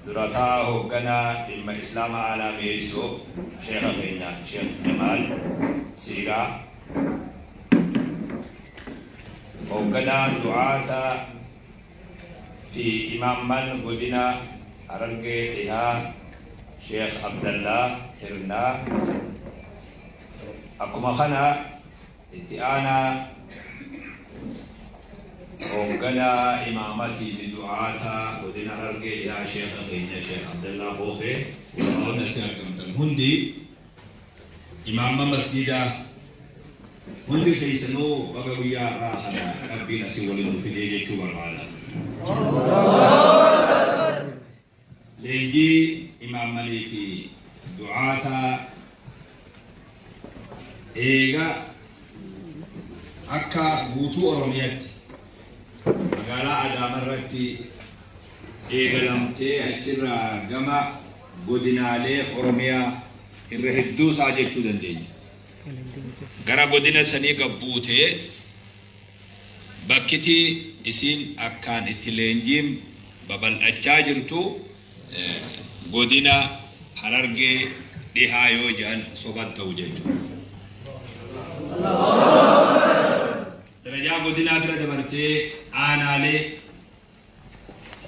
Dura taa'aa hoogganaa dhimma Islaama Aanaa Mi'eessoo Sheekha keenya Sheekh Jamaal Siiraa, hoogganaa du'aata fi imaamman godina Harargee Dhihaa Sheekh Abdallaa Hirnaa, akkuma kana Itti aanaa hoogganaa imaamatii fi du'aataa godina Harargee Dhihaa Sheekha keenya Sheekh Abdallaa Bookee, ulamaa'onni asi argamtan hundi, imaamman masjiidaa hundi keessanuu baga guyyaa har'aa kana Rabbiin asi waliin nu fidee jechuu barbaada. Leenjii imaammanii fi du'aataa eega akka guutuu Oromiyatti magaalaa Adaamarratti eegalamtee achirraa gama godinaalee Oromiyaa irra hedduu isaa jechuu dandeenya. Gara godina sanii gad buutee Bakkiti isiin akkaan itti leenjiin babal'achaa jirtu godina Harargee Dhihaa yoo je'an soba hin ta'u jechuudha. Darajaa godinaa bira dabartee aanaalee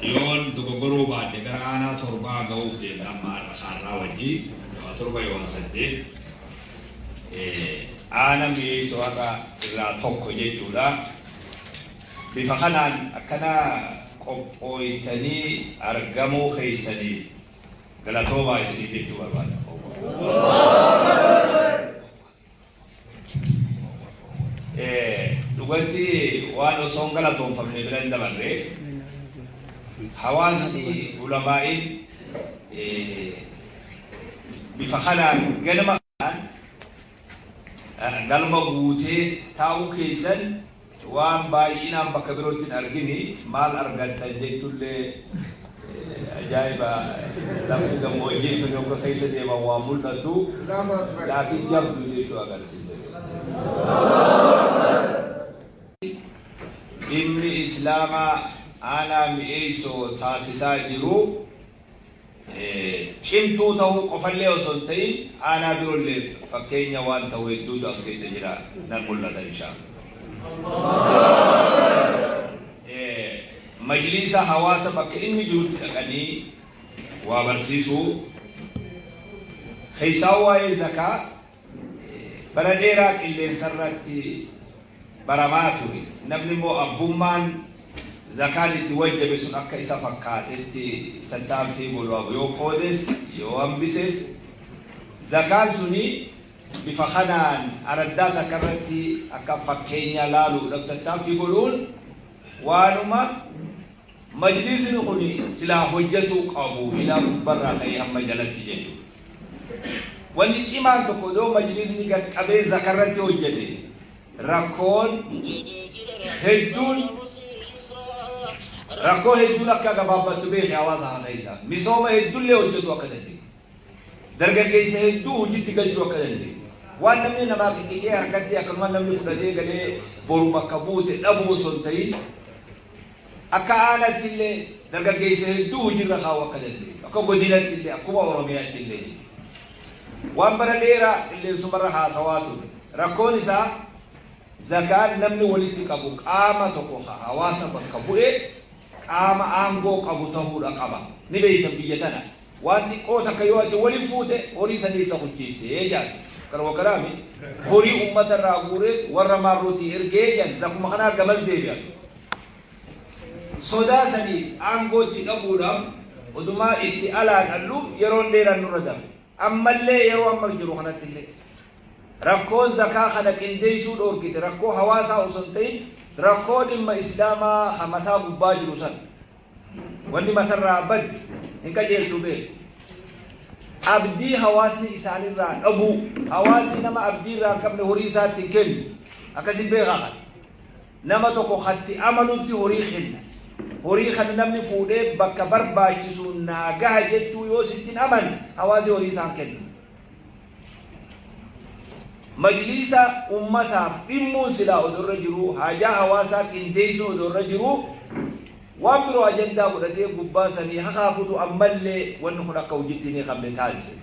Yoon dogoggoruu baadhe gara aanaa torbaa ga'uuf deemna amma har'a kaarraa wajji yookaan 7 yookaan 8 aana Mi'eessoo har'a irraa tokko jechuudha. Bifa kanaan akkana qophooytanii argamuu keessaniif galatoomaa isiniin jechuu barbaada. Dhugatti waan osoo hin galatoomfamne bira hin dabarre. Hawaasni ulamaa'iin bifa kanaan ganama kanaan galma guutee taa'uu keessan Waan baay'inaan bakka birootti hin argini maal argattan jechullee ajaa'iba lafti gammoojjii sun yogga keessa deeman waan mul'atu laakiin jabdu jechuu agarsiisa. Dhimmi Islaamaa aanaa Mi'eessoo taasisaa jiru Cimtuu tahuu qofallee osoo hin tahin aanaa birolleef fakkeenya waan tahu hedduutu as keessa jira nan mul'ata insha Allah. Majliisa hawaasa bakka inni jirutti dhaqanii waa barsiisuu keessaahuu waa'ee zakaa Bara dheeraa qilleensarratti baramaa ture. Namni immoo abbummaan zakaan itti wajjabe sun akka isa fakkaatetti tattaaffii godhu yoo qoodes yoo hambises zakaan suni bifa kanaan araddaa takka irratti akka fakkeenyaa laaluudhaaf tattaaffii godhuun waanuma Majliisni kuni silaa hojjatuu qabu ilaa gubbarraa ka'ee hamma jalatti jechuudha. Wanni cimaan tokko yoo majliisni gad qabee zakarratti hojjate rakkoon hedduun rakkoo hedduun akka gabaabbattu beeki hawaasa kana keessa. Misooma heddullee hojjatuu akka dandeettu. Dargaggeessa hedduu hojitti galchuu akka dandeettu. Waan namni namaa qiqqicee harkatti akkanuma namni fudhatee galee boru bakka buute dhabuu osoo hin ta'in Akka aanattillee dargaggeessa hedduu hojirra kaa'uu akka dandeenyu, akka godinattillee, akkuma Oromiyaattillee jechuudha. Waan bara dheeraa qilleensumarra haasawaa turre. Rakkoon isaa zakaan namni walitti qabu qaama tokko ka hawaasa bakka bu'e qaama aangoo qabu tahuudha qaba. Ni beeytan biyya tana Waan xiqqoo takka yoo ati wali fuute horii san eessa kuchiifte jedhan. Kanuma kanaa mi? Horii ummata irraa guuree warra maarrootii ergee jedhan. Zakuma kanaa gamas deebi'an. Sodaa saniif aangoo itti dhabuudhaaf odumaa itti alaan allu yeroon dheeraan nurra dabre. Ammallee yeroo amma jiru kanattillee rakkoon zakaa kana qindeessuu dhoorkite rakkoo hawaasaa osoo hin ta'in rakkoo dhimma Islaamaa ka mataa gubbaa jiru sana. Wanni matarraa badde hin qajeeltu beeki. Abdii hawaasni isaanirraa dhabuu. Hawaasni nama abdii irraa hin qabne horii isaatti hin kennu. Akkasi beekaa kana. Nama tokko katti amanutti horii kenna. Horii kana namni fuudhee bakka barbaachisuun naa gaha jechuu yoo sitti hin amanne hawaasni horii isaa hin kennu. Majliisa ummataaf dhimmuun silaa odoo irra jiruu, haajaa hawaasaa qindeessuun odoo irra jiruu, Waan biroo ajandaa godhatee gubbaa sanii haqaafutu ammallee wanni kun akka hojiitti ni qabne taasise.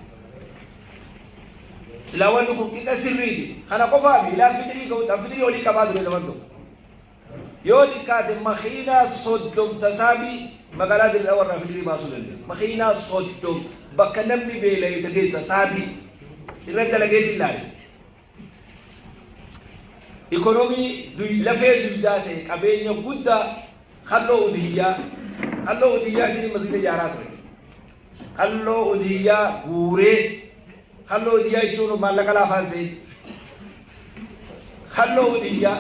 Silaa wanni kun qixa sirriiti. Kana qofaa mi ilaa fitirii ga'u fitirii olii qabaa ture zaman tokko. Yoo xiqqaate makiinaa 30 tasaabii magaalaa Dirree warraa fitirii baasuu dandeessu. Makiinaa 30 bakka namni beela'e tageessu tasaabii irra dalageetiin laale. Ikonomii lafee dugdaa ta'e qabeenya guddaa halloo udhiyyaa isin masgiida ijaaraa ture. Halloo udhiyyaa guuree halloo udhiyyaa jechuun maallaqa laafaan seeni. Halloo udhiyyaa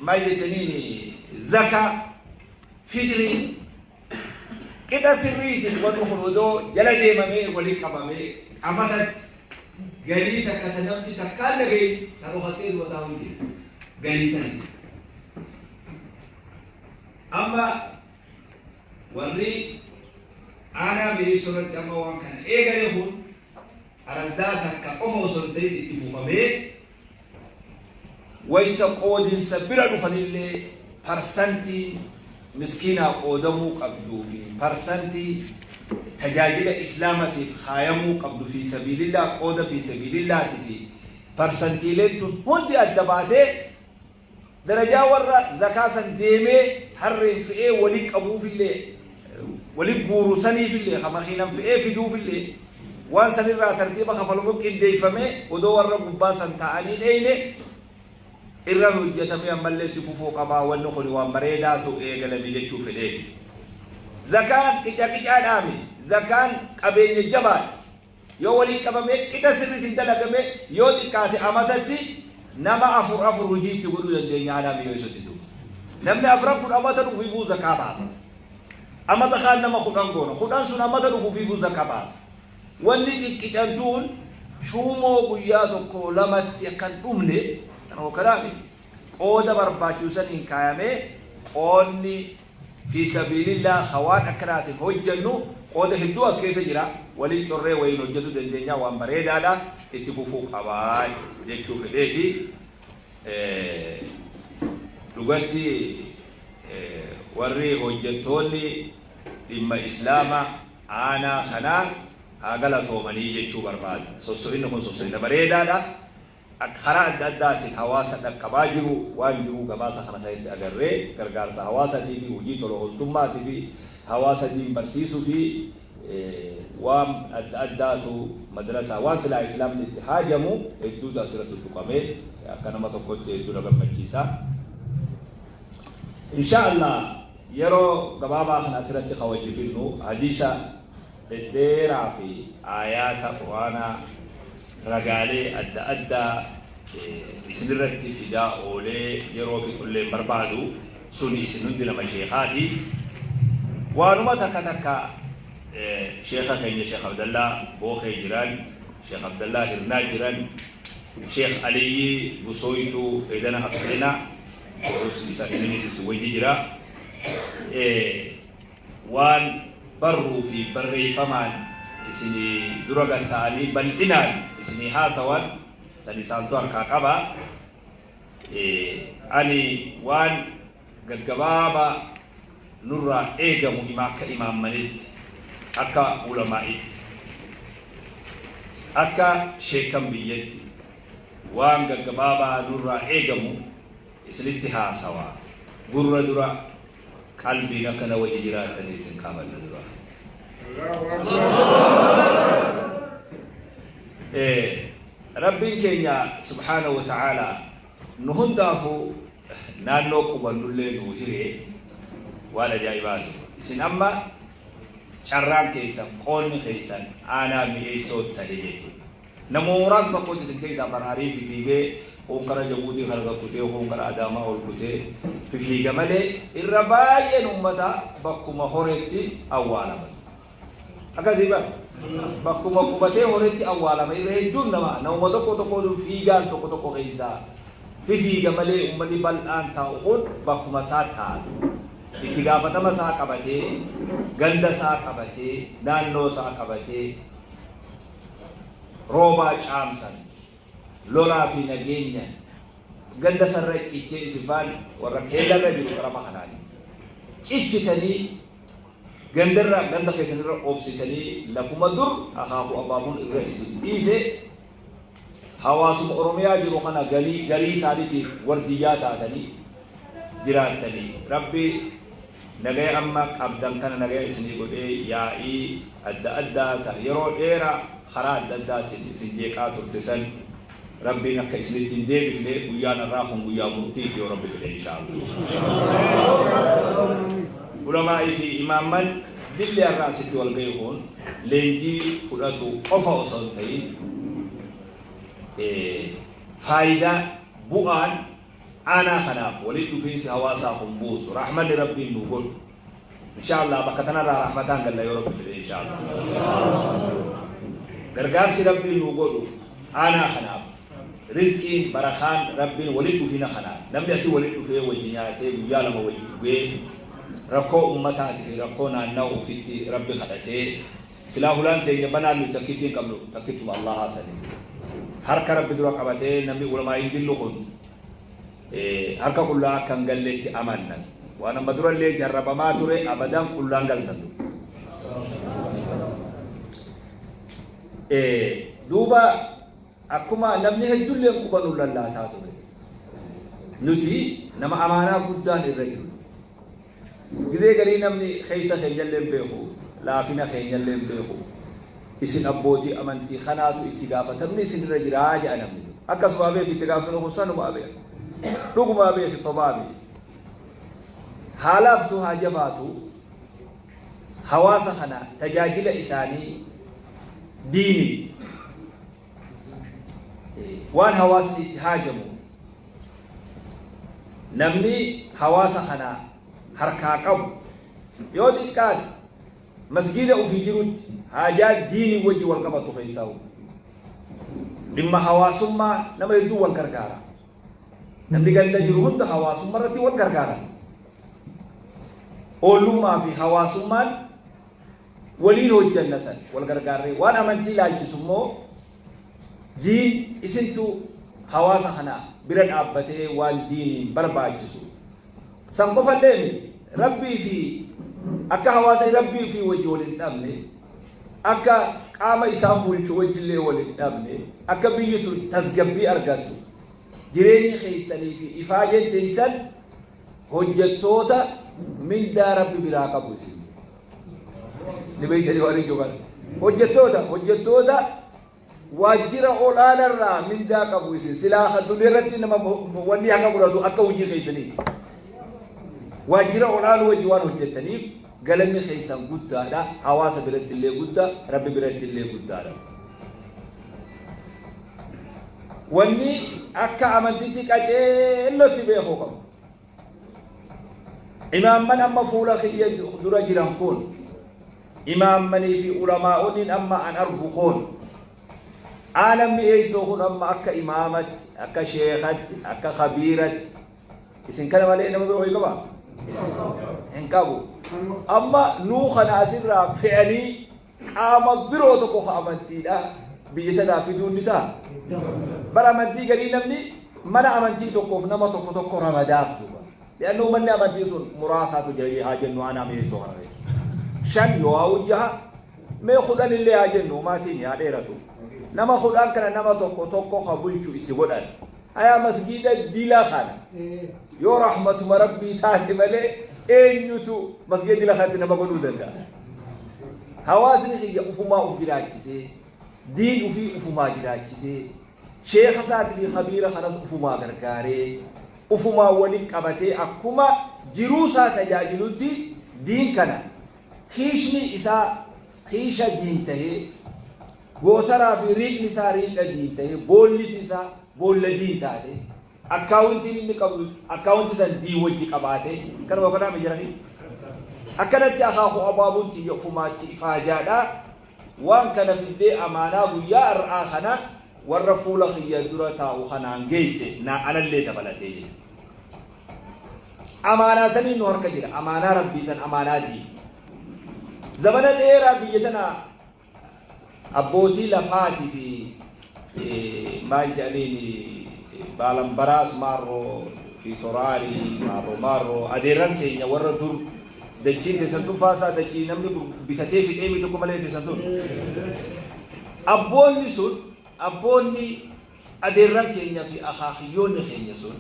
maal jettaniin zakaa fitrii qixa sirriitiin wanni kun odoo jala deemamee waliin qabamee amatatti galii takka ta namni takkaan dhagaye ta dhokattee dura taa'uu jiru galii sanii. Amma warri aanaa mi'eessuu irratti amma waan kana eegale kun araddaa takka qofa osoo hin ta'in itti fufamee wayita qoodinsa bira dhufanillee parsantiin miskiinaa qoodamuu qabduu fi parsantii tajaajila islaamatiif kaayamuu qabdu fi sabiilillaa qooda fi sabiilillaatii fi parsantiileen tun hundi adda baatee darajaa warra zakaa san deemee harreen fe'ee walii qabuufillee walii guuru saniifillee makiinan fe'ee fiduufillee waan sanirraa tartiiba kafalamu qindeeffamee odoo warra gubbaa san ta'anii dheeyne irra hojjetamee ammallee itti fufuu qabaa wanni kun waan bareedaatu eegalame jechuu fedheeti. Zakaan qica qicaadhaami. Zakaan qabeenya jabaadha. Yoo waliin qabamee qixa sirriitiin dalagame yoo xiqqaate amatatti nama afur afur hojii itti godhuu dandeenya aanaa mi'eessutti duuba. Namni afran kun amata dhufuufuu zakaa baasa. Amata kaan nama 10 goona. 10 sun amata dhufuufuu zakaa baasa. Wanni xiqqicantuun shuumoo guyyaa tokko lamatti akkan dhumne kan kanaami qooda barbaachisan kaayamee qoodni fi sabiilillaa hawaan akkanaatiin hojjennu qooda hedduu as keessa jira waliin corree wayiin hojjetu dandeenya waan bareedaadha itti fufuu qabaa jechuu fedheeti. Dhugatti warri hojjettoonni dhimma islaama aanaa kanaa haa galatoomanii jechuu barbaada. Sosso'inni kun sosso'ina bareedaadha. Karaa adda addaatiin hawaasa dhaqqabaa jiru waan jiru gabaasa kana ta'etti agarree gargaarsa hawaasaatii fi hojii tola ooltummaatii fi hawaasa diin barsiisuu fi waan adda addaatu madrasaa waan silaa islaamni itti haajamu hedduutu asirratti tuqamee akka nama tokkotti hedduu na gammachiisa. Insha Allah yeroo gabaabaa kana asirratti kawajjifinnu hadiisa dhedheeraa fi aayaata quraanaa ragaalee adda addaa isinirratti fidaa oolee yeroo fixullee barbaadu suni isin hundi nama sheekaati. Waanuma takka takka sheeka keenya Sheekh Abdallaa Bookee jiran, Sheekh Abdallaa Hirnaa jiran, Sheekh Aliyyi Busooyituu edana Asxina borus isa inninis isin wajji jira. Waan barruu fi barreeffamaan isinii dura gatta'anii bal'inaan isinii haasawan san isaantu harkaa qaba. Ani waan gaggabaabaa nurraa eegamu ima akka imaammanitti, akka ulamaa'itti, akka sheekan biyyatti waan gaggabaabaa nurraa eegamu isinitti haasawa. Gurra dura qalbiin akka na wajji jiraatanii isin qabanna dura. Rabbiin keenya subhaanahu wa ta'aalaa nu hundaafuu naannoo qubannullee nuu hiree waan ajaa'ibaatu. Isin amma carraan keessan qoonni keessan aanaa mi'eessoo ta'e jechuudha. Nama muraasa tokkotti isin keessaa baraarii fifiigee kun gara Jabuutii kana kutee kun gara Adaamaa ol kutee fifiiga malee irra baay'een uummata bakkuma horetti awwaalama. Akkasii bara bakkuma qubatee horetti awwaalama irra hedduun nama namuma tokko tokko fiigaan tokko tokko keessaa fifiiga malee uummanni bal'aan taa'u kun bakkuma isaa taa'u. Itti gaafatama isaa qabatee ganda isaa qabatee naannoo isaa qabatee roobaa caamsan lolaa fi nageenya Ganda sarara cichee isin faan warra keellarra jiru qarafa kanaani. Cichitanii gandarra ganda keessanirra oobsitanii lafuma dur akaakuu abaabuun irra isin dhiise hawaasuma Oromiyaa jiru kana galii garii isaaniitiif wardiyyaa taatanii jiraattanii Rabbi nagaya amma qabdan kana nagaya isinii godhee yaa'ii adda addaa ta yeroo dheeraa karaa adda addaatiin isin jeeqaa turte san Rabbiin akka isinitti hin deebifne. Guyyaan har'aa kun guyyaa murtiiti yoo Rabbi fedhe, inshaallah. Ulamaa'ii fi imaamman dilli har'a asitti wal ga'e kun leenjii fudhatu qofa osoo hin ta'in, faayidaa bu'aan aanaa kanaaf walitti dhufiinsi hawaasaa kun buusu, rahmanni Rabbiin nu godhu, inshaallah bakka tanarraa rahmataan galla yoo Rabbi fedhe, inshaallah. Gargaarsi Rabbiin nu godhu aanaa kanaaf, rizqiin barakaan Rabbiin walitti dhufina kanaaf, namni asii walitti dhufee wajji nyaatee guyyaa 2 wajji dhugee rakkoo ummataatii fi rakkoo naannawa ofitti Rabbi kadhatee, silaa hulaan teenya banaan nuti takkittiin qabnu takkittuma Allahaa sani harka Rabbi dura qabatee namni ulamaa'iin dillu kun harka qullaa akka hin galletti amannan. Waan amma durallee jarrabamaa ture, abadan qullaan galtan. Duuba akkuma namni heddullee quba nu lallaataa ture, nuti nama amaanaa guddaan irra jiru. Gizee garii namni keessa keenyallee hin beeku, laafina keenyallee hin beeku. Isin abbootii amantii kanaatu itti gaafatamni isin irra jiraa jedha namni. Akkasuma beeki, itti gaafatamni kun sanumaa beeka. Dhugumaa beeki, sobaa beeki. Haalaaftu haa jabaatu, hawaasa kana tajaajila isaanii diinii waan hawaasni itti haajamu namni hawaasa kana harkaa qabu, yoo xiqqaate masgiida ofii jirutti haajaa diinii wajji wal qabatu keessaa dhimma hawaasummaa nama hedduu wal gargaara. Namni ganda jiru hunda hawaasummaa irratti wal gargaara. Oollummaa fi hawaasummaan waliin hojjanna, san wal gargaarree. Waan amantii ilaalchisu immoo diin isintu hawaasa kana bira dhaabbatee waan diiniin barbaachisu san qofallee miti, Rabbii fi akka hawaasni Rabbii fi wajji wal hin dhabne, akka qaama isaan bulchu wajjillee wal hin dhabne, akka biyyi tun tasgabbii argattu, jireenyi keessanii fi ifaajeen teessan hojjettoota mindaa Rabbi biraa qabu isin. Ni beektanii waan ijoo kana. Hojjettoota waajjira olaanarraa mindaa qabu isin. Silaa addunyaa irratti nama wanni haqa godhatu akka hojii keessanii. Waajjira olaanuu wajji waan hojjetaniif galanni keessan guddaadha. Hawaasa biratti illee guddaa, Rabbi biratti illee guddaadha. Wanni akka amantitti qaceellotti beekuu qabu. Imaamman amma fuula kiyya dura jiran kun, imaammanii fi ulamaa'onni amma an argu kun, aanan mi'eessoo kun, amma akka imaamatti, akka sheekatti, akka kabiiratti, isin kana malee nama biroo hin qabaa? Hin qabu. Amma nuu kana asirraa fe'anii qaama biroo tokko ka amantiidha biyya tanaa fiduun ni ta'a. Bara amantii garii namni mana amantii tokkoof nama tokko tokko ramadaaf duuba. Li'annuu manni amantii sun muraasaatu jira haa jennu, aanaa mi'eessoo kana keessa. 5 yoo haa 6, mee 10 illee haa jennu, maatiin haa dheeratu. Nama 10 kana nama tokko tokko ka bulchu itti godhan. Hayaa, masgiida dila kana yoo rahmatuma Rabbii taate malee eenyutu masgiida dila kanatti nama godhuu danda'a? Hawaasni kiyya ufumaa uf jiraachisee, diin ufii ufumaa jiraachisee, sheeka isaatii fi kabiira kanas ufumaa gargaaree, ufumaa waliin qabatee, akkuma jiruu isaa tajaajilutti diin kana kiishni isaa kiisha diin tahee, gootaraa fi riiqni isaa riiqa diin tahee, boolliti isaa boolla diin taate, akkaawuntiin inni qabu akkaawunti san diin wajji qabaate kanuma kanaa mijiranii akkanatti akaakuu abaabuun tiyya ufumaatti ifaajaadha. Waan kana fiddee amaanaa guyyaa har'aa kana warra fuula kiyya dura taa'u kanaan geesse, naa anallee dabalatee jedhe. Amaanaa saniin nu harka jira. Amaanaa Rabbii san, amaanaa diin. Zamana dheeraa biyya tana abbootii lafaatii fi maal jedhaniin Baalambaraas Maarroo Fiitoraarii Maarroo Maarroo adeerran keenya warra dur dachiin teessan tun faasaa dachii namni bitatee fixee mi tokko malee teessan tun. Abboonni sun, abboonni adeerran keenya fi akaakiyyoonni keenya sun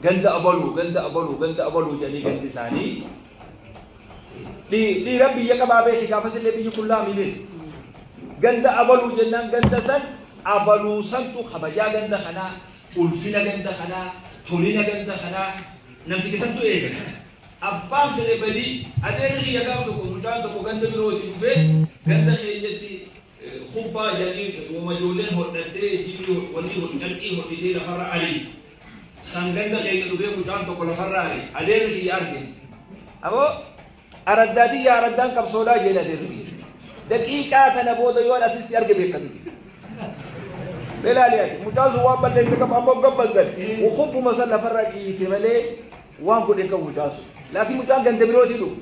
ganda abaluu, ganda abaluu, ganda abaluu jedhanii gandi isaanii dhiira biyya qabaa beeki, gaafas illee biyyi kun laamii beeki. Ganda abaluu jennaan ganda san abaluu santu kabajaa ganda kanaa, ulfina ganda kanaa, tolina ganda kanaa namticha santu eegala. Abbaan fedhe badii, adeerri kiyya gaaf tokko mucaan tokko ganda birootii dhufee ganda keenyatti kubbaa jedhanii wama ijoolleen hodhattee jibii wanni carqii hodhitee lafarra ariitu. San ganda keenya dhufee mucaan tokko lafarra ari. Adeerri kiyya arge. Aboo araddaa tiyya, araddaan qabsoodhaa jedhe adeerri kiyya. Daqiiqaa kana booda yoo asitti arge beekatu. Ilaali ati, mucaan sun waan balleesse qabu amma gabbasan. Kubbuma san lafarra dhiite malee waan godhe qabu mucaan sun. Laakiin mucaan ganda birootii dhufu.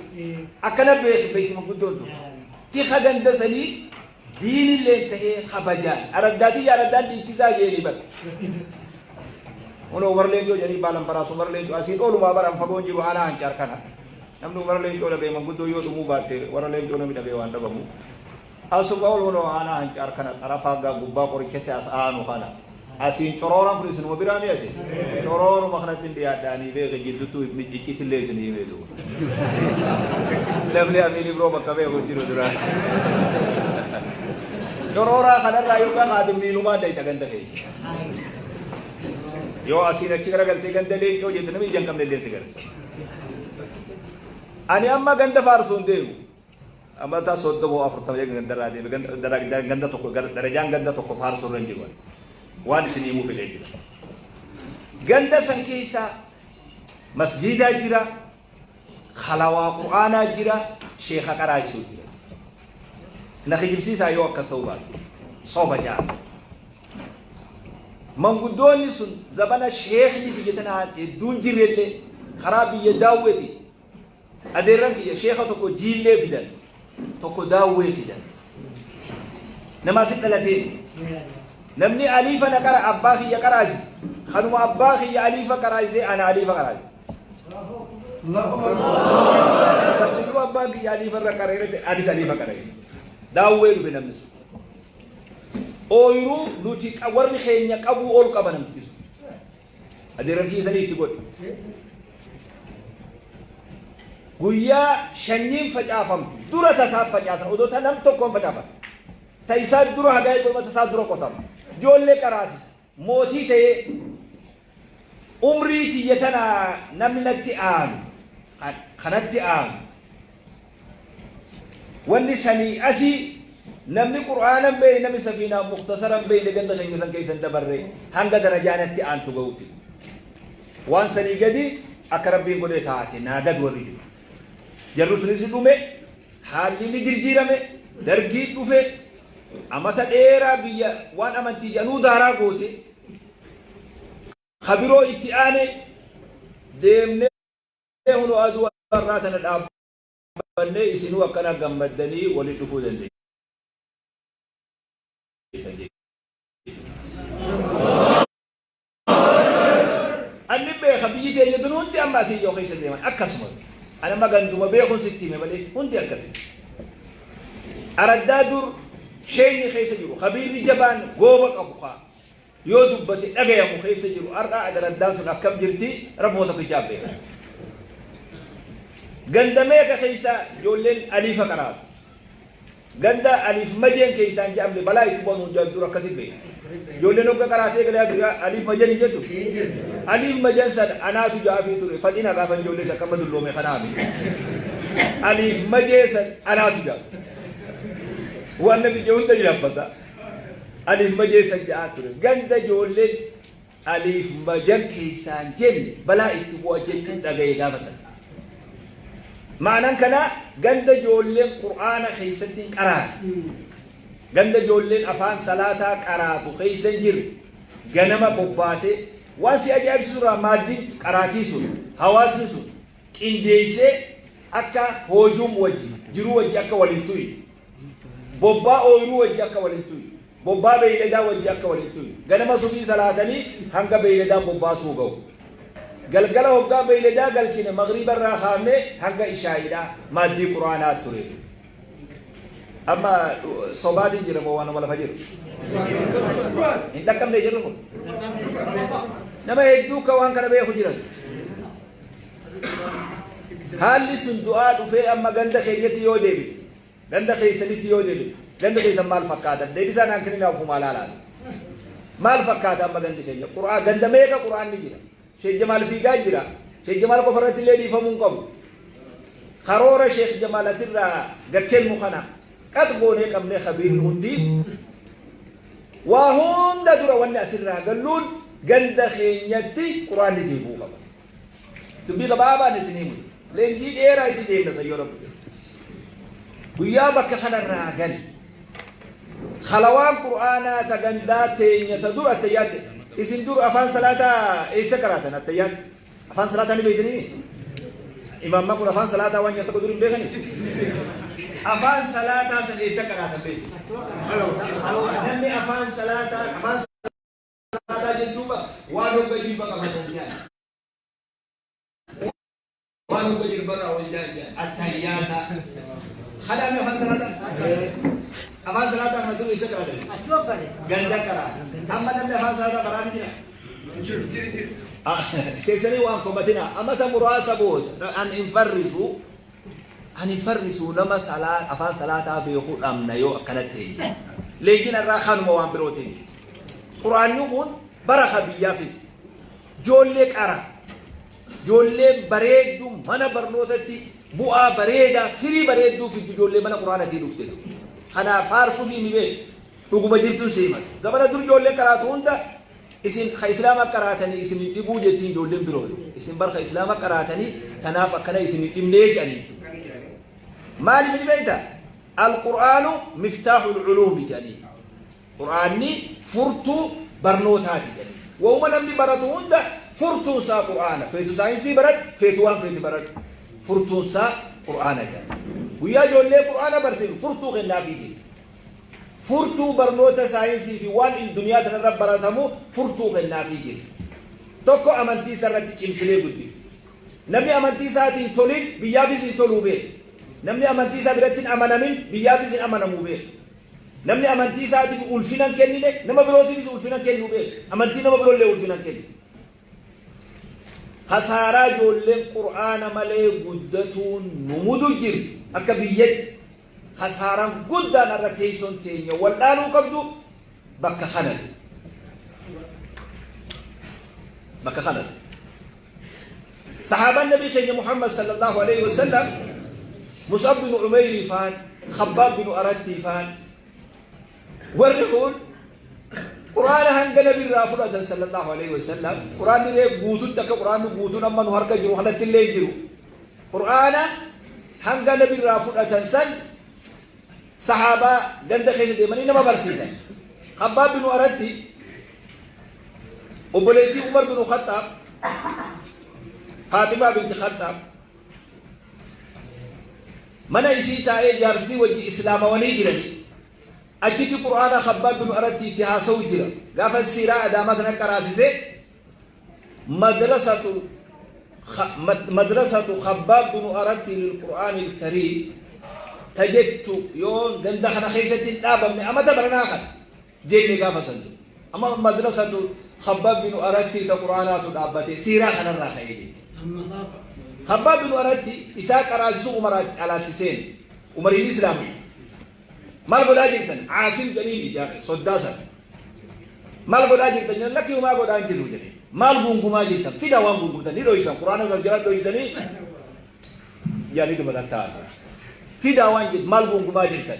Akkana beeku beekti guddoon tun. Tika ganda sanii diinillee ta'ee kabajaan. Araddaa tiyya, araddaan dhiichisaa jeeni bara. Kun Umar Leencoo jedhanii baalan baraasu Umar Leencoo asiin oolumaa baran fagoon jiru aanaa Hancaar kana. Namni Umar Leencoo dhabee manguddoo yoo dhumuu baatte warra Leencoo namni dhabee waan dhabamu. Asuma oolu aanaa Hancaar kana xarafaa gaa gubbaa qorichatti as aanu kana. Asiin corooran kun isinuma biraa mi asiin? Corooruma kanatti hin dhiyaadhaanii beeke jidduttuu icciitillee isin himee duuba. Namni amiin biroo bakka beeku hin jiru duraan. Corooraa kanarraa yookaan haati miilumaa dayita ganda keessa. Yoo asiin achi garagaltee ganda Leencoo jette namni ija hin qabne illee si garsa. Ani amma ganda faarsuun deemu. Amata 30 40 eega gandarraa deeme, ganda tokko darajaan ganda tokko faarsuu irra hin jiru. Waan isin himuu fedhee jira. Ganda san keessa masjiidaa jira, halawaa qur'aanaa jira, sheeka qaraasisuu jira. Na kijibsiisaa yoo akkas ta'uu baate. Soba jaa. Manguddoonni sun zabana sheekni biyya tanaa hedduun jirrellee karaa biyya daawweti adeerran kiyya sheeka tokko Jiillee fidan, tokko Daawwee fidan. Nama asit dhalatee namni aliifa na qara abbaa kiyya qaraasi kanuma abbaa kiyya aliifa qaraasisee ana aliifa qaraasi. Bakki abbaan kiyya aliifa irra qara'e anis aliifa qara'e. Daawwee dhufe namni sun. Ooyiruu nuti warri keenya qabuu ol qaba namtichi sun. Adeerran kiyya sanii itti godhe. Guyyaa shanyiin facaafamtu dura tasaaf facaasan, odoo ta nam tokkoon facaafan. Ta isaa dura hagaa'ee godhama, tasaa dura qotama. Ijoollee qaraasisa. Mootii ta'ee umrii tiyya tana namni natti aanu kanatti aanu wanni sanii asii namni qur'aana hin beekne, namni safiinaa muktasara hin beekne ganda keenya san keessa hin dabarre hanga darajaa natti aantu ga'utti. Waan sanii gadi akka Rabbiin godhee taate naa gad warri jiru. Jarri sunis dhume, haalli ni jirjiirame, dargii dhufe, amata dheeraa biyya waan amantii jedhanuu daaraa goote. Kabiroo itti aane deemnee hunoo aduu har'aa tana dhaabbannee isinuu akkana gammaddanii walitti dhufuu dandeessan jechuudha. Anni beeka, biyyi teenya tun hundi amma asii yoo keessa deeman akkasuma. Ani amma ganduma beekuun sitti hime malee hundi akkasi. Araddaa dur sheenyi keessa jiru kabiirri jabaan gooba qabu kaa yoo dubbate dhagayamu keessa jiru, har'a araddaan sun akkam jirti Rabbuma tokkichaaf beeka. Ganda meeqa keessa ijoolleen aliifa qaraatu. Ganda aliif majeen keessaan jedhamne balaa itti bu'amu hin dur akkasi beeka. Ijoolleen hogga qaraatee galee aliif majeen hin jettu. Aliif majeen san anaatu ja'afii ture faxina gaafa ijoollee takka amma dulloome kanaami. Aliif majee san anaatu ja'a. Waan namni jedhu hunda ni habbata. Aliif majee san ja'aa ture. Ganda ijoolleen aliif majan keessaan jenne balaa itti bu'a jechuun dhagaye gaafa san. Ma'anaan kanaa ganda ijoolleen qur'aana keessatti hin qaraatu. Ganda ijoolleen afaan salaataa qaraatu keessa hin jirre ganama bobbaatee waan si ajaa'ibsiisu irraa maaddiin qaraatii sun hawaasni sun qindeessee akka hoojuum wajji jiruu wajji akka waliin tuyi, bobbaa ooyiruu wajji akka waliin tuyi. Bobbaa beeyladaa wajji akka wal hin tuyne. Ganama subii salaatanii hanga beeyladaan bobbaasuu gahu. Galgala hoggaa beeyladaa galchine maghriba irraa kaafnee hanga ishaa'iidhaa maaddii Qur'aanaa ture. Amma sobaatiin jira moo waanuma lafa jiru? Hin dhaqqabne jirru kun. Nama hedduu ka waan kana beeku jiran. Haalli sun du'aa dhufee amma ganda keenyatti yoo deebine, ganda keessanitti yoo deebine, ganda keessan maal fakkaata? Deebisaa naan kenninaa ofumaa laalaa. Maal fakkaata amma gandi keenya? Qur'aa ganda meeqa Qur'aanni jira? Sheekh Jamaal fiigaa jira. Sheekh Jamaal qofa irratti illee dhiifamuu hin qabu. Karoora Sheekh Jamaal asirraa gad kennu kana qax goonee qabnee kabiirri hundi waa hunda dura wanni asirraa galluun ganda keenyatti Qur'aanni deebi'uu qaba. Dubbii gabaabaan isin himu. Leenjii dheeraa itti deemna sayyoo Rabbi jedhe. Guyyaa bakka kanarraa gali. Khalawaan Qur'aanaa ta gandaa teenya ta dur attayyaatti. Isin dur afaan salaataa eessa qaraatan attayyaatti? Afaan salaataa ni beektanii? Imaammaa kun afaan salaataa waan nyaata dur hin beekanii? Afaan salaataa san eessa qaraatan beektu? Namni afaan salaataa afaan salaataa jechuun waan hogga jilba qabatan jedhan. Waan hogga jilbarraa ol jaan jaan. Attayyaata. Kanaaf afaan salaataa? Afaan salaataa kana dur eessa qaraatan? Ganda qaraatan. Amma namni afaan salaataa baraa ni jira? Keessanii waan komatina. Amata muraasa booda an hin farrisu. An hin farrisu nama afaan salaataa beeku dhabna yoo akkanatti hin. Leenjiin irraa kanuma waan birootiin. Quraanni kun baraka biyyaafis. Ijoollee qara. Ijoolleen bareedduu mana barnootatti bu'aa bareedaa firii bareedduu fiddu ijoollee mana quraanatii dhufte. Kanaaf faarsuu fi ni beeku. Dhuguma jirtuun si himatu. Zamana dur ijoolleen qaraatu hunda isin ka islaama qaraatanii isin hin dhibuu jettiin ijoolleen biroo. Isin bar ka islaama qaraatanii tanaaf akkana isin hin dhibnee jedhanii. Maaliif ni beekta? Al-Qur'aanu miftaaxul culuumi jedhanii. Qur'aanni furtuu barnootaati jedhanii. Wauma namni baratu hunda furtuun isaa Qur'aana. Feetu saayinsii baradhu, feetu waan feete baradhu. Furtuun isaa Qur'aana jedhama. Guyyaa ijoollee Qur'aana barsiifnu furtuu kennaafii deema. Furtuu barnoota saayinsii fi waan duniyaa sanarra baratamu furtuu kennaafii jira. Tokko amantii isaa irratti cimsinee guddifna. Namni amantii isaatiin tolin biyyaafis hin toluu beeka. Namni amantii isaa biratti hin amanamin biyyaafis hin amanamuu beeka. Namni amantii isaatiif ulfina hin kennine nama birootiifis ulfina hin kennuu beeka. Amantii nama biroollee ulfina hin kennu. Kasaaraa ijoolleen Qur'aana malee guddatuun nu mudu jirtu akka biyyatti kasaaraan guddaan har'a teessoon teenya wal'aanuu qabdu bakka kanadha. Bakka kanadha. Sahaabaan Nabii keenya Muhammad sallallahu alaihi wasallam Mus'ab bin Umayri faan, Khabbaab bin Aratti faan warri kun Qur'aana hanga Nabi irraa fudhatan sallallahu alaihi wasallam Qur'aanni illee guututti akka Qur'aanni guutuun amma nu harka jiru kanatti illee jiru. Qur'aana hanga Nabi irraa fudhatan san sahaabaa ganda keessa deemanii nama barsiisan. Khabbaab bin Aratti obboleettii Umar bin Khaxxaab Faaximaa binti Khaxxaab mana isii taa'ee jaarsii wajji islaamawanii jiranii achitti Qur'aana Khabbaab bin Aratti itti haasa'u jira. Gaafa siiraa Adaamaa kana qaraasise madrasatu Khabbaab bin Aratti lil Qur'aan al-Kariim tajettu yoo ganda kana keessatti hin dhaabamne amata baranaa kana jenne gaafa san amma madrasatu Khabbaab bin Aratti ta Qur'aanaatu dhaabbate siiraa kanarraa ka'ee jette. Khabbaab bin Aratti isaa qaraasisu Umar alaatti seene. Umariin Islaamii. Maal godhaa jirtan? Aasim jedhanii soddaa sana. Maal godhaa jirtan? Jedhan lakki homaa godhaa hin jirru jedhee. Maal guungumaa jirtan? Fida waan guungumtan ni dhoysan. Quraana as jala dhoysanii jedhanii dubbatan ta'an. Fidaa waan jirtu maal guungumaa jirtan?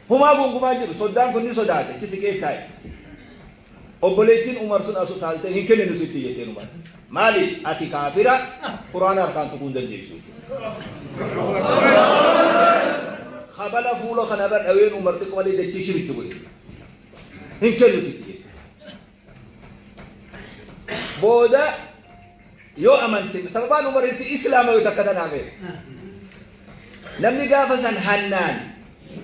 Homaa guungumaa jiru soddaan kun ni sodaate achi siqee taa'e. Obboleettiin Umar sun as utaaltee hin kenninu sitti jetteen Umar. Maali ati kaafira Quraana harkaan tuquu hin dandeessu. Kabala fuula kanarra dhaween Umar xiqqoo malee dachii shiritti godhe. Hin kennu sitti jette. Booda yoo amante sababaan Umar itti islaama yoo takka tanaa beeku. Namni gaafa san hannaan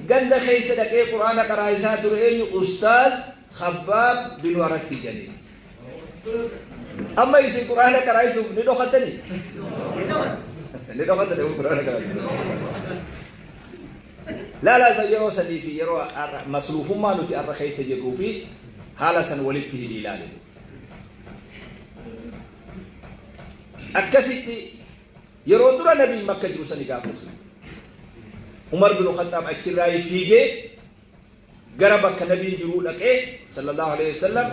ganda keessa dhaqee Qur'aana qaraa isaa ture eenyu? Ustaaz Khabbaab bin Waratti jedhanii. Amma isin Qur'aana qaraa isuuf ni dhokattanii? Ni dhokattanii Qur'aana qaraa? Laalaa san yeroo sanii fi yeroo masluufummaa nuti har'a keessa jirruu fi haala san walitti hidhii ilaale. Akkasitti yeroo dura nabiin Makka jiru sani gaafa sun Umar bin Khattaab achirraa fiigee gara bakka nabiin jiruu dhaqee sallallahu alaihi wasallam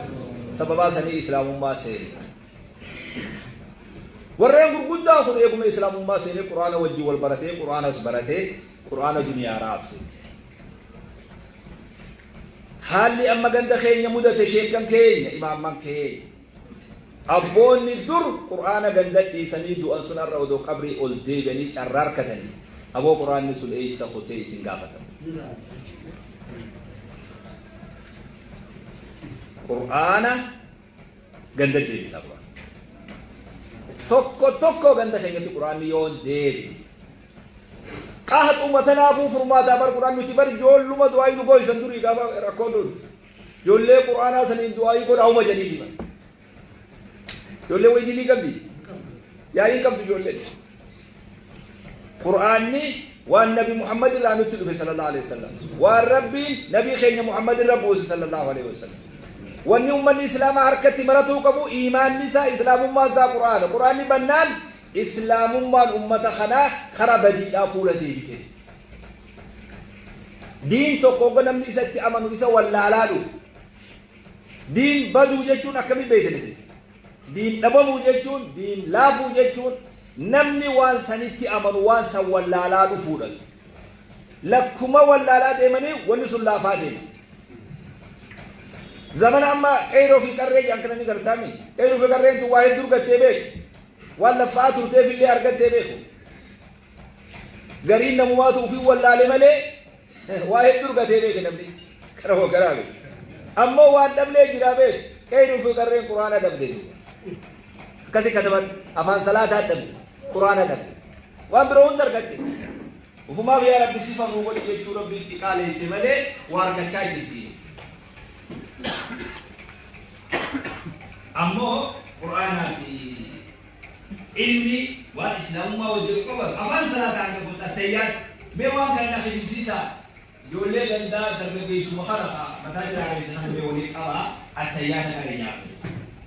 sababaa sanii islaamummaa seene. Warreen gurguddaa kun eeguma islaamummaa seenee Qur'aana wajjin wal baratee, Qur'aanas baratee, Qur'aana duniyaa raabse. Haalli amma ganda keenya mudate, sheekkan keenya, imaamman keenya, abboonni dur Qur'aana ganda dhiisanii du'an sun har'a odoo qabrii ol deebi'anii carraa harkatanii, aboo Qur'aanni sun eessa kutee isin gaafatan. Qur'aana ganda deebisaa. Qur'aana tokko tokko ganda keenyatti Qur'aanni yoo deebi qahaxuma tanaafuu furmaataa bar. Qur'aan nuti bar ijoolluma du'aayii nu gooysan durii gaafa rakkoon dur ijoollee Qur'aanaa saniin du'aayii godhaa uma jedhii diban. Ijoollee wayii qabdi, yaa'ii qabdi ijoolleen. Qur'aanni waan Nabi Muhammad irraa nutti dhufe sallallahu alaihi wasallam, waan Rabbiin nabii keenya Muhammad irra buuse sallallahu alaihi wasallam. Wanni ummanni islaamaa harkatti maratuu qabu, iimaanni isaa, islaamummaan isaa Qur'aana. Qur'aanni bannaan islaamummaan ummata kanaa kara badiidhaa fuula deebite. Diin tokko hogga namni isatti amanu isa wallaalaa dhufu, diin baduu jechuun akkamii beektan isin? Diin dhabamuu jechuun, diin laafuu jechuun, namni waan sanitti amanu waan san wallaalaa dhufuudha. Lakkuma wallaalaa deemanii wanni sun laafaa deema. Zamana amma qeyroo fi qarree jedhan kana ni gartaami. Qeyroo fi qarreen tun waa hedduu argattee beeku, waan laffaa turteef illee argattee beeku. Gariin namumaatu ofii wallaale malee waa hedduu argatee beeke namni kana hogganaa beeku. Ammoo waan dhabnee jira beeku. Qeyroo fi qarreen Quraana dhabde. Akkasi kataban afaan salaataa dhabde, Quraana dhabde, waan biroo hunda argatte. Ufumaaf yaa Rabbi sifa nuu godhi jechuu Rabbi itti qaaleesse malee waa argachaa jirti. Ammoo Qur'aanaa fi ilmi waan islaamummaa wajjin qabatu afaan salaataa hanga godhu attayyaatti mee waan kana na kijibsiisaa. Ijoollee gandaa dargaggeessuma kana mataa jiraareessa kana mee waliin qabaa attayyaata kana nyaatu.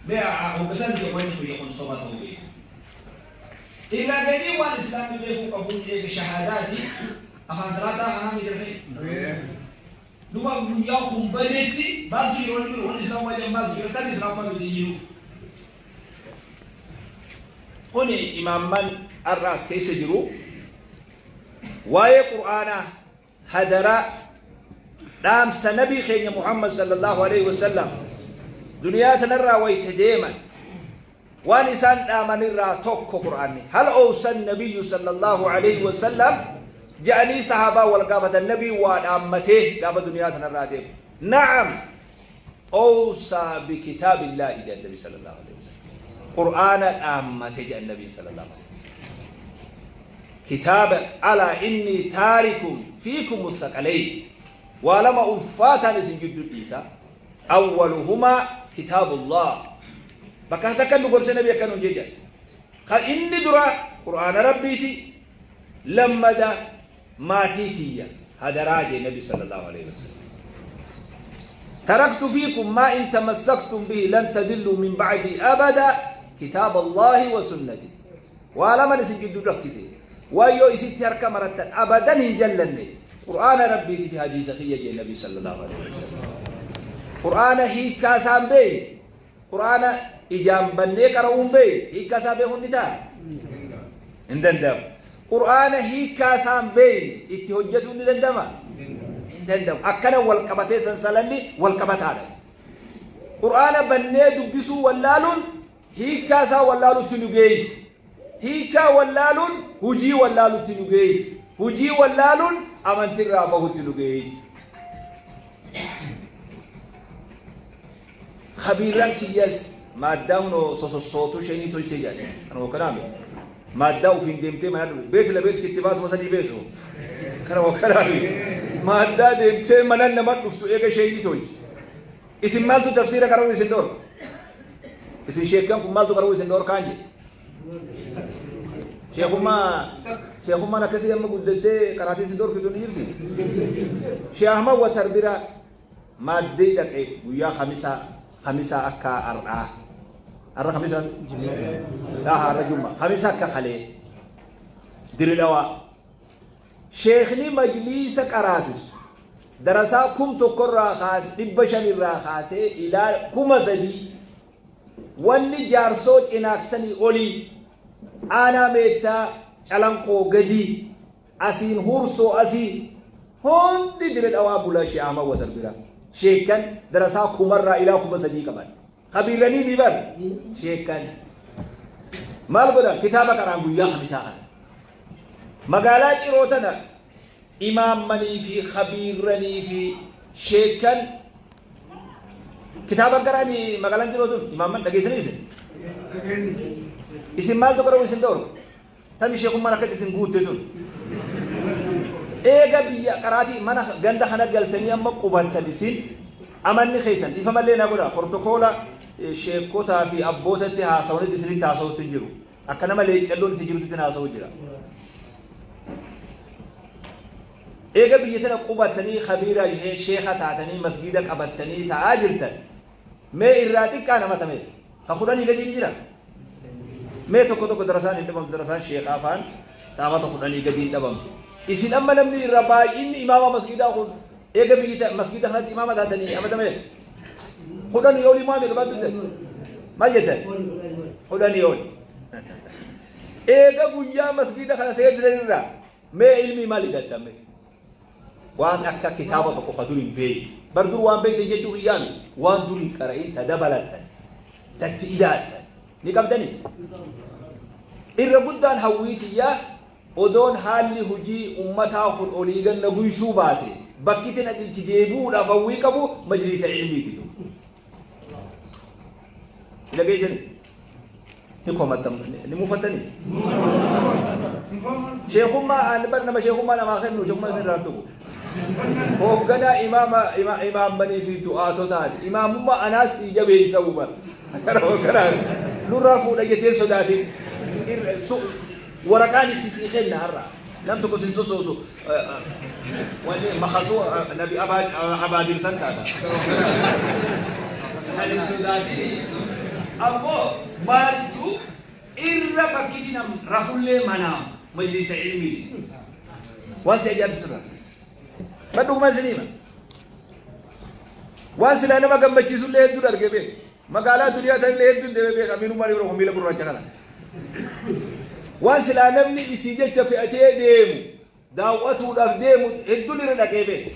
Mee hoggasan wanni kiyya kun soba ta'uu beeku. Irraa gadii waan islaamni beekuu qabuun eega shahaadaati afaan salaataa kanaa mi jira. Duba guyyaa kun badetti maaltu jira? Wanni wanni islaamummaa jedhan maaltu jira? Tan islaamummaa miti jiru. Kuni imaamman har'a as keessa jiru waa'ee Qur'aanaa hadaraa dhaamsa nabii keenya Muhammad sallallahu alaihi wasallam duniyaa tanarraa wayte deeman waan isaan dhaamanirraa tokko Qur'aanni. Hal awsa nabiyyu sallallahu alaihi wasallam je'anii sahaabaa wal gaafatan, nabii waa dhaammatee gaafa duniyaa tanarraa deemu? Na'am, awsaa bikitaabillaahi jedhan nabi sallallahu alaihi wasallam. Qur'aana dhaammate jedhan nabi sallallahu alaihi wasallam. Kitaaba alaa inni taarikum fiikum thaqalayn, waa lama ulfaataan isin jiddu dhiisa, awwaluhumaa kitaabullah. Bakka takka nu gorse nabi akka nun jedhan, kan inni dura Qur'aana Rabbiiti, lammada maatii tiyya hadaraa jee nabi sallallahu alaihi wasallam. تركت فيكم ما إن تمسكتم به لن تضلوا من بعدي أبدا، كتاب الله وسنتي. ولما نسجد ركزي ويو إسيت هركا مرة أبدا هنجلني قرآن ربي في حديث خيّة النبي صلى الله عليه وسلم. قرآن هي كاسام بي، قرآن إجام بني قرؤون بي، هي كاسام بي هندتا هندندم. قرآن هي كاسام بي اتهجتو هندندم هندندم. أكنا والقبتي سنسلني والقبتانا قرآن بني دبسو واللالون هي كاسا واللالو تنجيس، هيكا واللالون هجي واللالو تنجيس، هجي واللالون أمنت الرابه تنجيس. خبيران كياس مادة هنو صوتو شيء تلتجي يعني أنا وكلامي مادة وفين ديمتي ما بيت لبيت كتبات مثلا بيته كان وكلامي Maaddaa deemtee mana nama dhuftu eega sheeyni tolche. Isin maaltu tafsiira qara'uu isin dhoorka? Isin sheekkan kun maaltu qara'uu isin dhoorkaan jedhe? Sheekummaa sheekummaan akkasii amma guddattee qaraatii isin dhoorkitu ni jirti. Sheekh Ahmad Watar bira maaddee dhaqe guyyaa Khamisaa, Khamisaa akka har'aa. Har'a Khamisaa? Haa, har'a Jumma. Khamisa akka kalee. Dirri Dhawaa. Sheekhni majliisa qaraasisu darasaa 1000 irraa kaas 500 irraa kaasee ilaa 3000 wanni Jaarsoo Cinaaksanii olii, Aanaa Meettaa Calanqoo gadii, asiin Huursoo asii hundi Dire Dhawaa bula Sheekh Ahmad Watar bira. Sheekkan darasaa kumarraa ilaa 3000 qaban. Kabiirranii mi bar sheekkan. Maal godhan? Kitaaba qaraan guyyaa Khamisaa kana. Magaalaa Ciroo tana imaammanii fi kabiirranii fi sheekkan kitaaba qara'anii magaalaan Ciroo tun imaamman dhageessanii isin. Isin maaltu qara'uu isin dhoorga? Tami sheekummaan akkatti isin guutte tun. Eega biyya qaraatii mana ganda kana galtanii amma qubattan isin amanni keessan dhiifamallee naa godhaa portokoola sheekotaa fi abbootatti haasawanitti isinitti haasawutti hin jiru. Akka nama leeccalloon itti jirutti haasawuu jira. Eega biyya tana qubattanii kabiira sheeka taatanii masgiida qabattanii ta'aa jirtan mee irraa xiqqaa nama tamee ka 10 gadii ni jira. Mee tokko tokko darasaan hin dhabamtu, darasaan sheekaa faan taamata 10 gadii hin dhabamtu. Isin amma namni irra baay'inni imaama masgiidaa kun eega biyyi masgiida kanatti imaama taatanii amata meeqa? 10 olii maa meeqa baaduu ta'e? Maal jettan? 10 oli. Eega guyyaa masgiida kana seensisan irraa mee ilmii maal hidhattan mee? Waan akka kitaaba tokko ka dur hin beekne. Bar dur waan beektan jechuu kiyyaa miti. Waan dur hin qara'in ta dabalattan, ta itti idaattan ni qabdanii? Irra guddaan hawwii tiyyaa odoon haalli hujii ummataa kun olii gad na guysuu baate bakkitin ani itti deebi'uudhaaf hawwii qabu majliisa ilmiiti tun. Hin dhageessanii? Ni komattan, ni mufattanii? Sheekummaa ani bar nama sheekummaa namaa kennu sheekummaa isin irraa tuqu. Hoogganaa imaama imaammanii fi du'aatotaati. Imaamummaa anaas sii jabeessa bar. Gara hoogganaa nurraa fuudha jettee sodaatin. Waraqaan itti sii kenna har'a. Nam tokko sin sosoosu. Wanni makasuu nabi Abaadir san taata. San hin sodaatini. Ammoo maaltu irra bakkiti nam rafullee manaa majliisa ilmiiti. Waan si ajaa'ibsiisu irraa. Bar dhuguma isin hima. Waan silaa nama gammachiisullee hedduun argee beeka. Magaalaa duniyaa tanillee hedduun deemee beeka. Amiinummaan yeroo kun miila gurraacha kana. Waan silaa namni isii jecha fe'atee deemu daawwatuudhaaf deemu hedduun irra dhaqee beeka.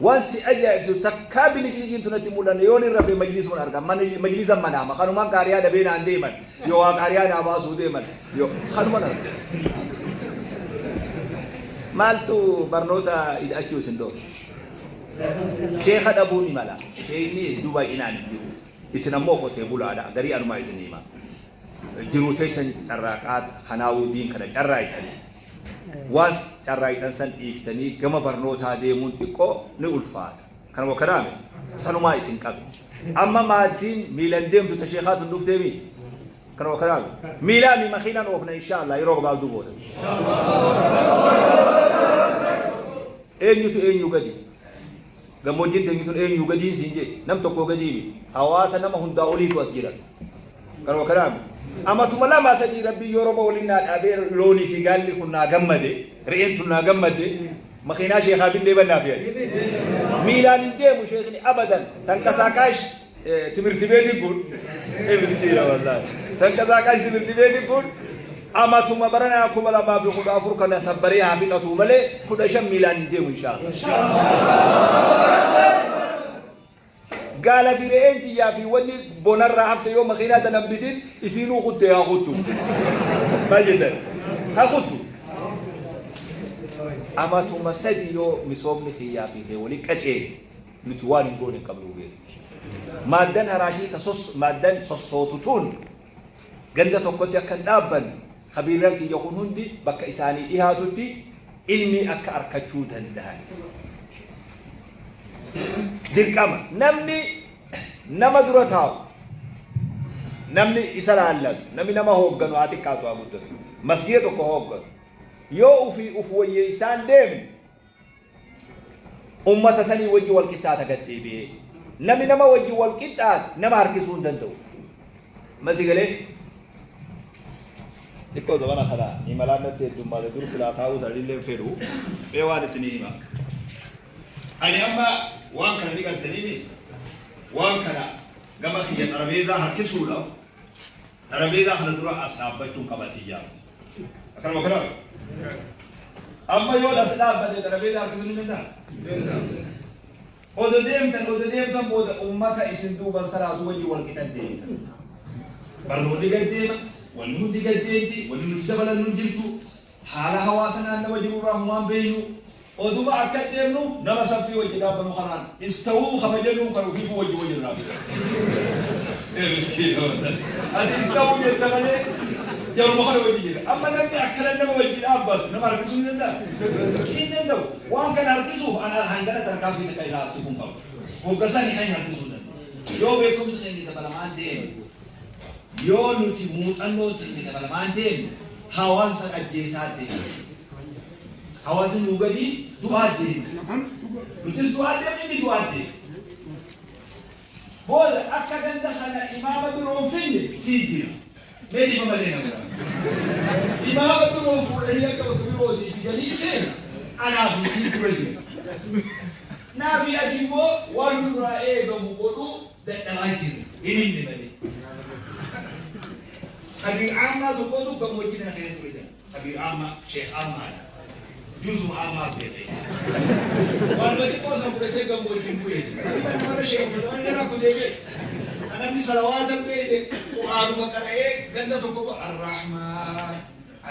Waan si ajaa'ibsiisu takkaa bilicliciin tunatti mul'anne yoon irra fe majliisuman arga. Majliisan manaama. Kanumaan qaariyaa dhabee naan deeman. Yoo waa qaariyaa naa baasuu deeman. Yoo kanuman arga. Maaltu barnoota ida'achuu isin dhoorga? Sheeka dhabuu ni mala. Sheekni hedduu baay'inaan hin jiru. Isin ammoo qotee bulaadha. Garii anumaa isin hima. Jiruu teessan carraaqaa kanaawuu diin kana carraaqxanii. Waan carraaqxan san dhiiftanii gama barnootaa deemuun xiqqoo ni ulfaata. Kana moo kanaame? Sanumaa isin qabe. Amma maaddiin miilan deemtu ta sheekaa tun dhufteemi. Kana moo kanaame? Miilaa mi makiinaan oofna inshaa Allah yeroo gabaabduu booda. Eenyutu eenyuu gadi? Gammoojjiin teenyu tun eenyuu gadiin siin jee? Nam tokkoo gadii miti. Hawaasa nama hundaa oliitu as jira. Kanuma kanaa miti. Amatuma lama sadii Rabbiin yoo roba waliin naa dhaabee loonii fi gaalli kun naa gammade, re'een tun naa gammadde, makiinaa sheekaa binnee bannaa fi ani. Miilaan hin deemu sheekni abadan. Tanqasaaqaash timirti beetiin kun miskiina wallaahi. Tanqasaaqaash timirti beetiin kun amatuma baranaa 2014 kana sabbaree haa fixatuu malee 15 miilaan hin deemu inshaallah. Gaala fi re'een tiyyaa fi wanni bonarraa hafte yoo makiinaa tana hin bitin isiinuu kutte haa kuttu. Maal jettan? Haa kuttu. Amatuma sadi yoo misoomni kiyyaa fi kee wali qaceele nuti waan hin goone hin qabnu beeku. Maaddan haraashii ta sos maaddan sossootu tun ganda tokkotti akka hin dhaabbanne kabiirran kiyya kun hundi bakka isaanii dhihaatutti Ilmi akka arkachuu danda'an. Dirqama namni nama dura taa'u, namni isa laallatu, namni nama hoogganu haa xiqqaatu haa guddatu, masjiida tokko hoogganu yoo ufii uf wayyeessaan deemu ummata sanii wajji wal qixxaata gad deebi'ee. Namni nama wajji wal qixxaate nama harkisuu hin danda'u. Masi galee xiqqoo zamana kana imalaan natti heddummaate, dur silaa taa'uu sanillee fedhu mee waan isinii hima. Ani amma waan kana ni galtaniimi, waan kana gama kiyya xarabeezaa harkisuudhaaf xarabeezaa kana dura as dhaabbachuun qabatiyyaa. Akkanuma kana amma yoo as dhaabbate xarabeezaa harkisuu ni danda'a. Odo deemtan odo deemtan booda ummata isin duuban salaatu wajji wal qixan deemtan. Barnoonni gad deema, wanni hundi gad deemti, wanni nuti dabalan nun jirtu, haala hawaasa naannawa jirurraa humaan beeynu. Oduma akka deemnu nama saffii wajji dhaabbanu kanaan istawuu kabajannuu kan ofiifuu wajji wajji irraa fida. Miskiina, ati istawuu jetta malee jaruma kana wajji jira. Amma namni akkana nama wajji dhaabbatu nama harkisuu ni danda'a? Hin danda'u. Waan kana harkisuuf ana hangana tarkaanfii takka irraa siquun qabu. Hoggasanii kan harkisuu danda'u. Yoo beekumsa keenya dabalamaan deemu, yoo nuti muuxannoo keenya dabalamaan deemu, hawaasa ajjeesaa deema. Hawaasni nuu gadi du'aa deema. Nutis du'aa deemne, inni du'aa deema. Booda akka ganda kana imaama biroo finne sii jira. Mee dhifa malee na bira. Imaama biroo fuudhanii akka bakka birootii fidanii keenya anaaf sii dura jira. Naafi ati immoo waan nurraa eegamu godhuu dadhabaa jira. Hin himne malee. Kabiir Aamaa tokkotu gammoojjii kana keessa ture jira. Kabiir Aamaa, Sheekh Aamaadha. Juuzuma Aamaa beekee. Waan xiqqoo san fudhatee gammoojjiin bu'ee jira. Ati bakka mana sheekh zaman irraa kutee beeku. Namni salawaata beekne Qur'aanuma qara'ee ganda tokko Arrahmaan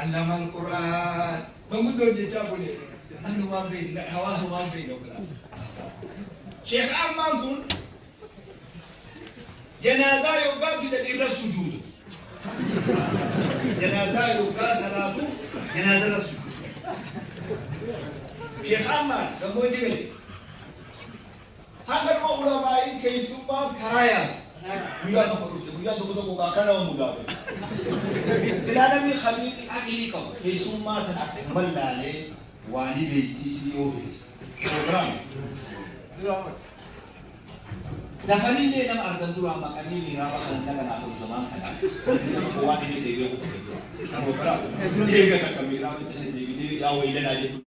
allama al-Qur'aan manguddoon jechaa bule, namni waan beekne, hawaasa waan beekne oggolaata. Sheekh Aamaan kun janaazaa yoggaa fidan irra sujuuda. Janaazaa yoggaa salaatu janaaza irra sujuuda. Sheekh Aamaan gammoojjii gale. Hanga dhuma ulamaa'iin keessummaa karaa yaadu. Guyyaa tokko dhufte, guyyaa tokko tokko gaa kana mudaate. Silaa namni khamiiqi aqlii qabu keessummaa tan akkuma laalee waanii beektii si yoo beeku. Program. Dafaniillee nama argan duraa maqanii miiraaba kan daganaa ta'u zamaan kanaa. Namni tokko waan inni ta'e beeku qabu dura. Kan biraa eega takka miiraaba itti deebitee yaa wayilanaa jedhu.